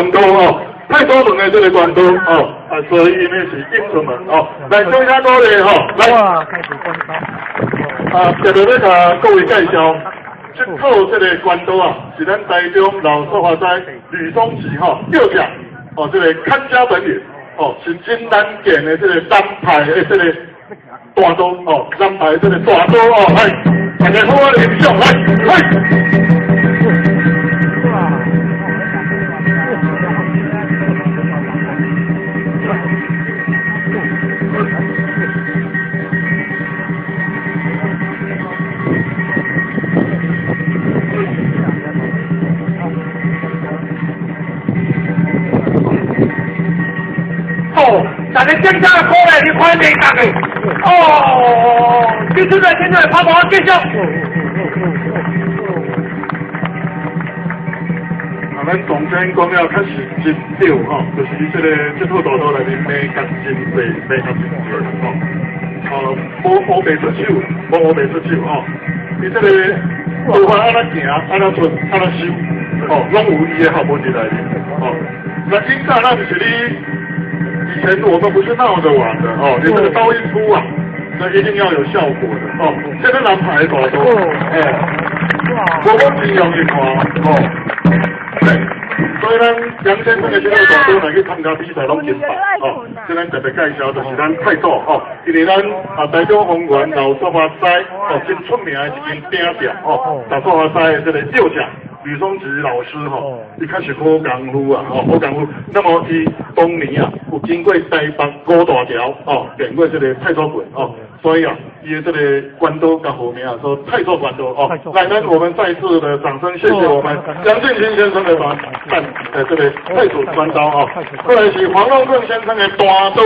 關刀哦，太祖門的這個關刀哦，啊，所以呢是應春門哦，來，掌聲鼓勵吼，來，哇，開始關刀。啊，特別欲共各位介紹，這套這個關刀啊，是咱台中老雪花師呂松吉吼叫匠哦，這個看家本領哦，是真難見的這個南派的這個大刀哦，南派的這個大刀哦，來，大家好好欣賞，來，來。哇！哦，大家掌聲鼓勵，你看袂共的。哦，請出來，請出來，拍馬繼續。啊，咱總監講了確實真對吼，就是這個這套大刀內面眉角真濟，眉角真濟吼。哦，無烏白出手，無烏白出手吼。伊這個刀法按怎行，按怎出，按怎收，哦，攏有伊的學問佇內面。哦，那以前那就是你，以前我們不是鬧着玩的哦，你這個刀一出啊，那一定要有效果的哦。這個南派大刀，哦，我講真容易看哦。對，所以咱楊先生的這個大刀來去參加比賽，攏真棒哦。這咱特別介紹，就是咱泰祖哦，因為咱啊台中豐原老雪花師哦，真出名的一間餅店哦，老雪花師的這個藥匠呂松吉老師吼，伊確實好功夫啊，吼好功夫。那麼伊當年啊，有經過台北五大橋哦，練過這個太祖拳哦，所以啊，伊的這個關刀較好名啊，說太祖關刀哦。來，咱我們再次的掌聲，謝謝我們楊建新先生的讚，這個太祖關刀哦。過來是黃龍正先生的大刀。